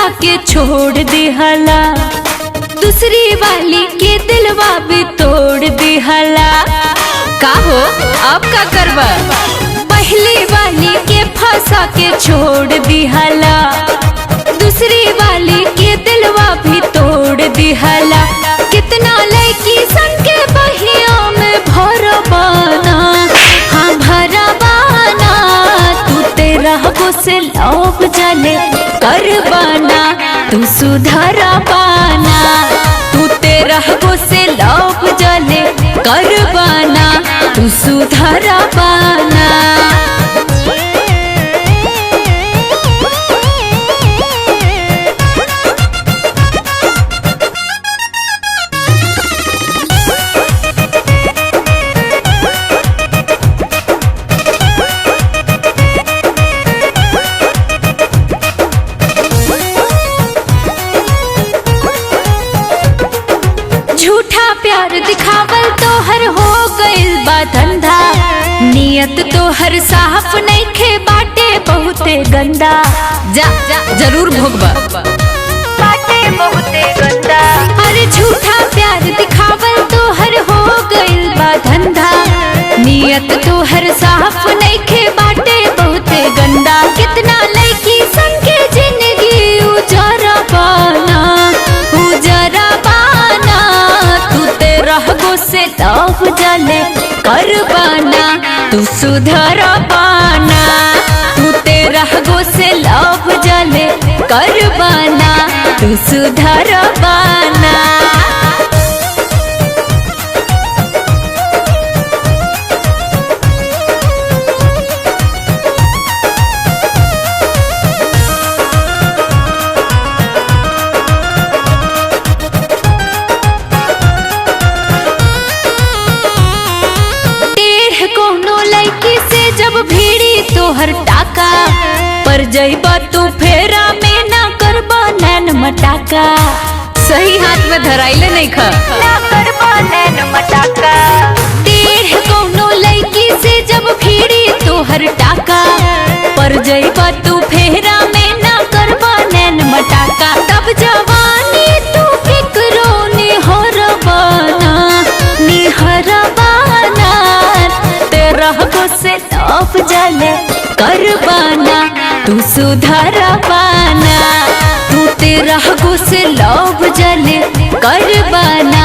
फंसा के छोड़ दिहला, दूसरी वाली के दिलवा भी तोड़ दिहला। का हो अब का करबा? पहली वाली के फंसा के छोड़ दिहला, दूसरी वाली के दिलवा भी तोड़ दिहला। कितना लड़की सन के बहिया में भरबाना, हाँ भरबाना। तू तेरा से लौब जले करबाना, तू सुधरबाना। तू तेरा से लौब जले करबाना, तू सुधरबाना। झूठा प्यार दिखावल तोहर हो गइल बा धंधा, नियत तोहर साफ नइखे बाटे बहुते गंदा। जा जरूर भोगबा बाटे बहुते गंदा। अरे झूठा प्यार दिखावल तोहर हो गइल बा धंधा, नियत तोहर साफ नइखे बाटे बहुते गंदा। कितना लड़की संग के जिंदगी उजरा बाना, उजरा बाना। तू तेरा से लव जले करबाना, तू सुधरबाना। तू तेरा से लव जले करबाना, तू सुधरबाना। जब भीड़ी तोहर टाका पर जइबा तू फेरा में ना करबा नैन मटाका। सही हाथ में धराइले नहीं खा, ना करबा नैन मटाका। टेढ़ कोनो लड़की से जब भीड़ी तोहर टाका पर जइबा तू फेरा में ना करबा नैन मटाका। तब जवानी तू फिक्रो निहरबाना, निहरबाना। तेरा से लौफ जले करबाना, तू सुधरबाना। तू तेरा से लौफ जले करबाना,